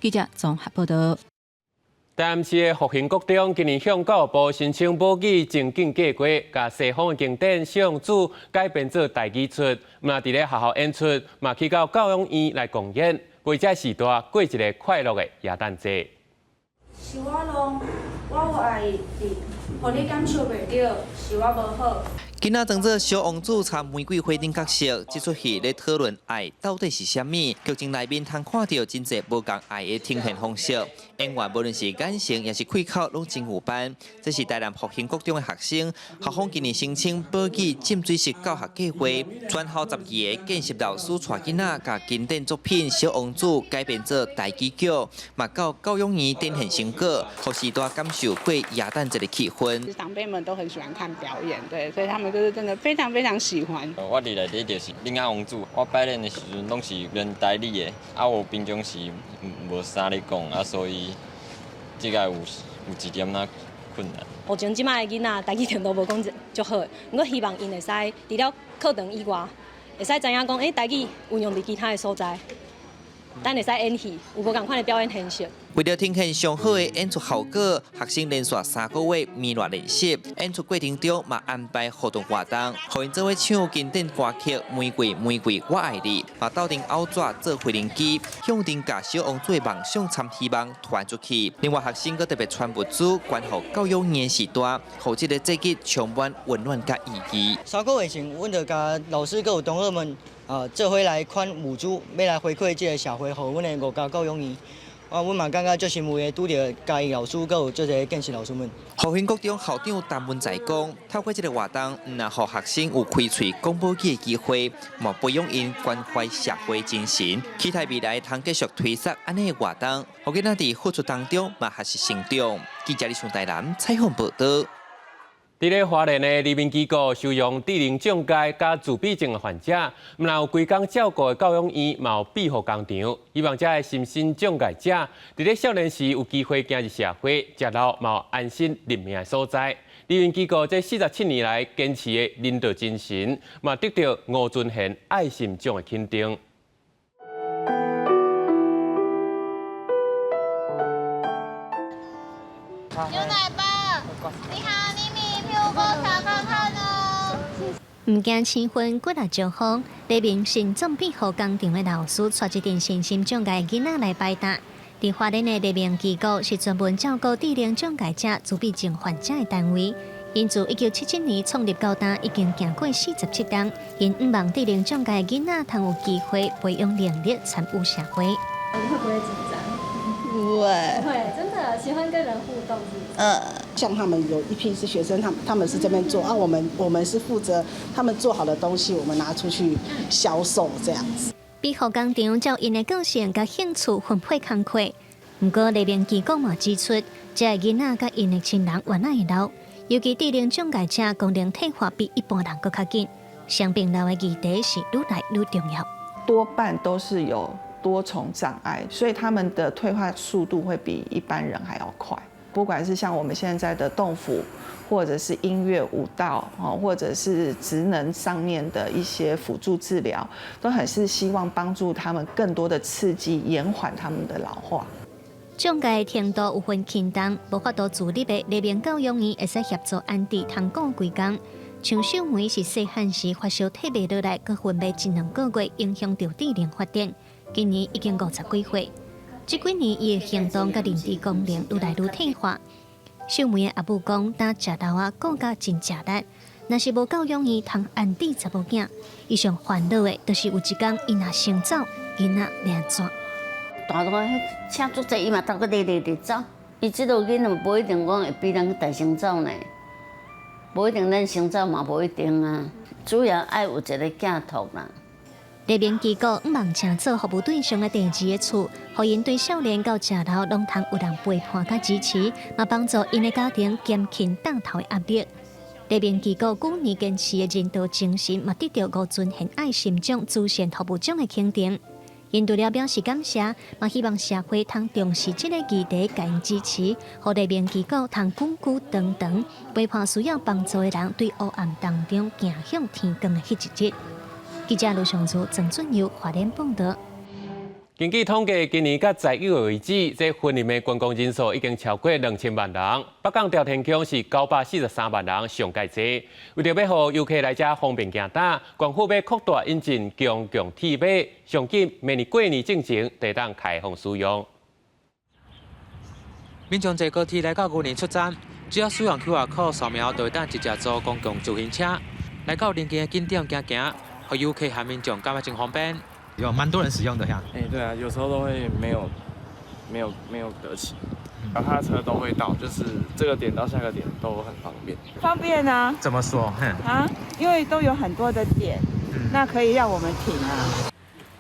記者綜合報導。台南市的復興國中今年向教育部申請母語情境計劃，共西方的經典《小王子》改編做台語出，嘛佇咧學校演出，嘛去到教養院來公演，為這時代過一个快樂的耶誕節。是我弄，我有愛伊，予你感受袂著，是我無好。囡仔裝做小王子參玫瑰花頂角色，這齣戲咧討論愛到底是啥物。劇情內面通看著真濟無仝愛的呈現方式，演員無論是眼神抑是開口，攏真有範。這是台南復興國中的學生，校方今年申請母語浸水式教學計劃，全校12个見習老師帶囡仔，共經典作品《小王子》改編做台語劇，嘛到教養院展現成果，予序大感受過耶誕節的氣氛。長輩們都很喜歡看表演，對，所以他們就是真的非常非常喜歡。我佇內底就是囡仔王子，我排練的時陣攏是練台語的，啊，我平常時無啥咧講，啊，所以這個有一點仔困難。目前這擺的囡仔台語程度無講足好，毋過希望𪜶會使除了課堂以外，會使知影講，欸，台語運用佇其他的所在，咱會使演戲，有無仝款的表演形式。為著呈現上好的演出效果，學生連續3個月密鑼練習。演出過程中嘛安排互動活動，予𪜶做伙唱經典歌曲《玫瑰玫瑰我愛你》，嘛鬥陣拗紙做飛行機，向陣共小王子的夢想參希望傳出去。另外，學生閣特別傳物資，關予教養院序大，予這个節日充滿溫暖佮意義。3個月前，阮就共老師閣有同學們啊，做伙來款物資，欲來回饋這个社會，予阮的五家教養院。啊，阮嘛感覺足欣慰的，拄著嘉義老師，閣有足濟見習老師們。和平國中校長陳文在講，透過這个活動，毋但予學生有開喙講母語的機會，嘛培養𪜶關懷社會精神。期待未來通繼續推捒按呢的活動，予囡仔佇付出當中嘛學習成長。記者李松台南採訪報導。佇咧花蓮的黎明機構收容智能障礙佮自閉症的患者，毋但有規工照顧的教養院，嘛有庇護工場。希望這个身心障礙者，佇咧少年時有機會行入社會，食老嘛有安身立命的所在。黎明機構這47年來堅持的人道精神，嘛得到吳尊賢愛心獎的肯定。牛奶包，你好，厘米，屁股查看看哦。毋驚氣氛骨力招風，黎明心臟庇護工場的老師帶一陣身心障礙囡仔來擺檔。佇花蓮的黎明機構是專門照顧智能障礙者、自閉症患者的單位。𪜶自1977年創立到今，已經行過47冬。𪜶向望智能障礙囡仔通有機會培養能力，參與社會。你會不會緊張？不會。會，真的喜歡跟人互動，是不是？像他們有一批是學生，他們是這邊做啊，我們是負責他們做好的東西，我們拿出去銷售這樣子。庇護工場照𪜶的個性佮興趣分配工課，毋過黎明機構嘛指出，這个囡仔佮𪜶的親人越來越老，尤其智能障礙者功能退化比一般人閣較緊，傷病老的議題是愈來愈重要。多半都是有多重障礙，所以他們的退化速度會比一般人還要快。不管是像我們現在的動輔，或者是音樂舞蹈，或者是職能上面的一些輔助治療，都很是希望幫助他們更多的刺激，延緩他們的老化。障礙程度有分輕重，無法度自立的黎明教養院會使協助安置通顧規工。像秀梅是細漢時發燒退袂落來，閣昏迷一兩個月，影響著智能發展。今年已經50幾歲，這幾年伊的行動佮認知功能愈來愈退化。秀梅的阿母講，擔食老仔顧甲真食力，若是無教養院通安置查某囝，伊上煩惱的，就是有一工伊若先走，囡仔欲按怎？大路彼車足濟，伊嘛頭殼咧咧咧走。伊這路囡仔無一定講會比咱大先走呢，無一定咱先走嘛無一定啊。主要愛有一个寄託啦。黎明機構向望成做服務對象的第二个厝，予𪜶對少年到食老攏通有人陪伴佮支持，嘛幫助𪜶的家庭減輕擔頭的壓力。黎明機構幾年堅持的人道精神，嘛得到吳尊賢愛心獎慈善服務獎的肯定。𪜶除了表示感謝，嘛希望社會通重視這个議題，共𪜶支持，予黎明機構通久久長長陪伴需要幫助的人，對黑暗當中行向天光的彼一日。記者盧尚祖、鄭俊佑花蓮報導。根據統計，今年到11月為止，這雲林的觀光人數已經超過2000萬人。北港朝天宮是943萬人上蓋濟。為著欲予遊客來遮方便行搭，縣府欲擴大引進公共鐵馬，上緊明年過年進前就當開放使用。民眾坐高鐵來到雲林出站，只要使用 QR code 掃描，就會當直接租公共自行車來到鄰近的景點行行，予遊客和民眾感覺真方便。有蠻多人使用的呀。哎，對啊，有時候都會沒有、沒有、沒有得騎，然後他的車都會到，就是這個點到下個點都很方便。方便啊？怎麼說？啊，因為都有很多的點，那可以讓我們停啊。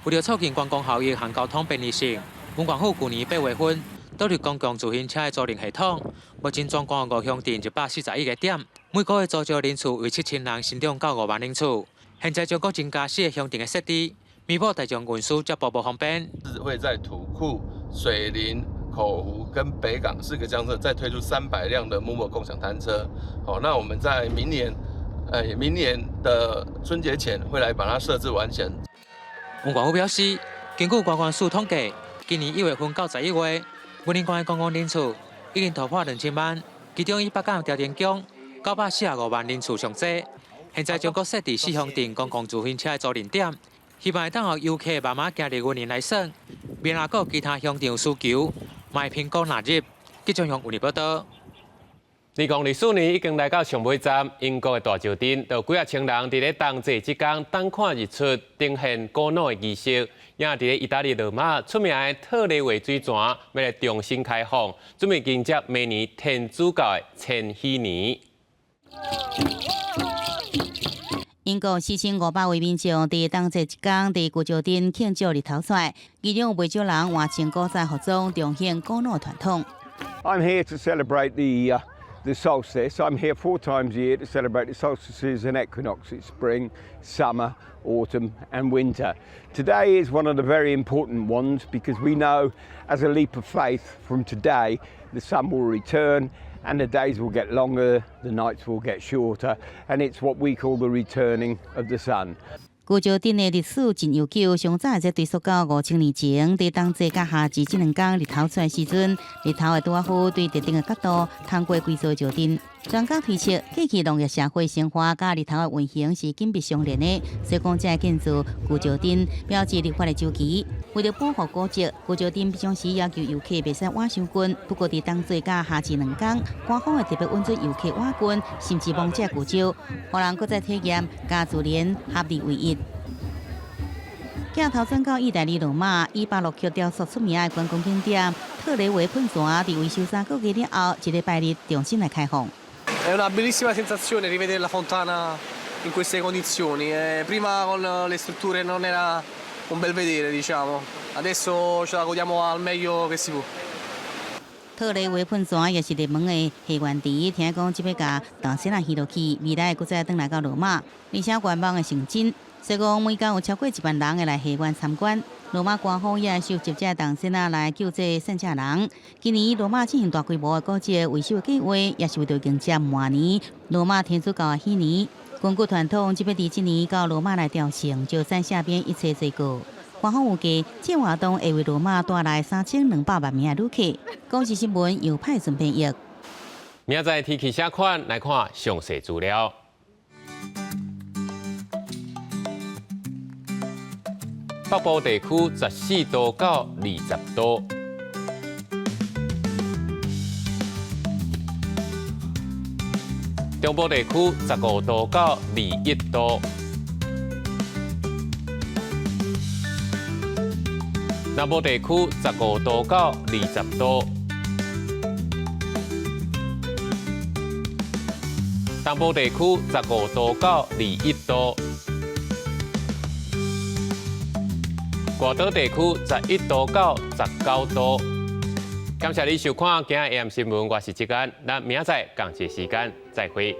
為著促進觀光效益和交通便利性，縣政府舊年8月份導入公共自行車的租賃系統，目前全國五鄉鎮141個點，每個月租借人次為7000人，成長到5萬人次。現在將閣增加四個鄉鎮的設置。彌補大眾運輸接駁無方便。是會在土庫、水林、口湖跟北港四個鄉鎮再推出300輛的 momo 共享單車。好，那我們在明年，明年的春節前會來把它設置完成。縣政府表示，根據觀光署統計，今年1月份到11月，雲林縣的觀光人次已經突破2000萬，其中以北港朝天宮945萬人次上濟。現在將閣設置四鄉鎮公共自行車的租賃點。希望會當予遊客慢慢行入雲林來耍，明若閣有其他鄉鎮有需求，嘛會評估納入。記者用雲林報道。2024年已經來到上尾站，英國的大石鎮，就幾仔千人佇咧冬祭這工等看日出，呈現古老的儀式。也佇咧意大利羅馬出名的特雷維水泉，欲來重新開放，準備迎接明年天主教的千禧年。英國4500位民眾佇冬祭這工佇舊石鎮慶祝日頭出來，其中有袂少人換穿古早服裝，重現古老傳統。 I'm here to celebrate the solstice. I'm here four times a year to celebrate the solstices and equinoxes, spring, summer, autumn and winter. Today is one of the very important ones because we know as a leap of faith from today the sun will return and the days will get longer, the nights will get shorter, and it's what we call the returning of the sun. 舊石鎮的歷史真悠久，上早會追溯到5000年前，佇冬祭佮夏至這兩工日頭出來時陣，日頭會拄仔好對特定的角度通過規座石鎮。專家推測，過去農業社會生活佮日頭的運行是緊密相連的，所以講這个建築舊石鎮標誌曆法的週期。為著保護古蹟，舊石鎮平常時要求遊客袂使倚傷近。不過佇冬祭佮夏至兩工，官方會特別允准遊客倚近，甚至摸這古蹟，予人閣再體驗佮自然合二為一。鏡頭轉到意大利羅馬，以巴洛克雕塑出名的觀光景點特雷維噴泉，佇維修3個月了後，這禮拜日重新來開放。 È una bellissima sensazione rivedere la fontana in queste condizioni. Prima con le strutture non era un bel vedere, diciamo. Adesso ce la godiamo al meglio che si può. 特雷維噴泉也是熱門的戲園池，聽講這擺共銅線仔魚落去，未來閣再轉來到羅馬，而且願望會成真。所以講，每工有超過1萬人會來戲園參觀。羅馬官方也收集這銅線仔來救濟散赤人。今年羅馬進行大規模的古蹟維修計劃，也是為著迎接明年羅馬天主教的禧年。根據傳統，這擺佇這年到羅馬來朝聖，就省赦免一切罪過。官方預計，這活動會為羅馬帶來3200萬名的旅客。公視新聞由派順編譯。明仔載天氣啥款？來看詳細資料。北部地區14度到20度，中部地區15度到21度，南部地區15度到20度，東部地區15度到21度。外島地區11度到19度。感謝你收看今日 AM 新聞，我是志安，咱明仔載仝一時間再會。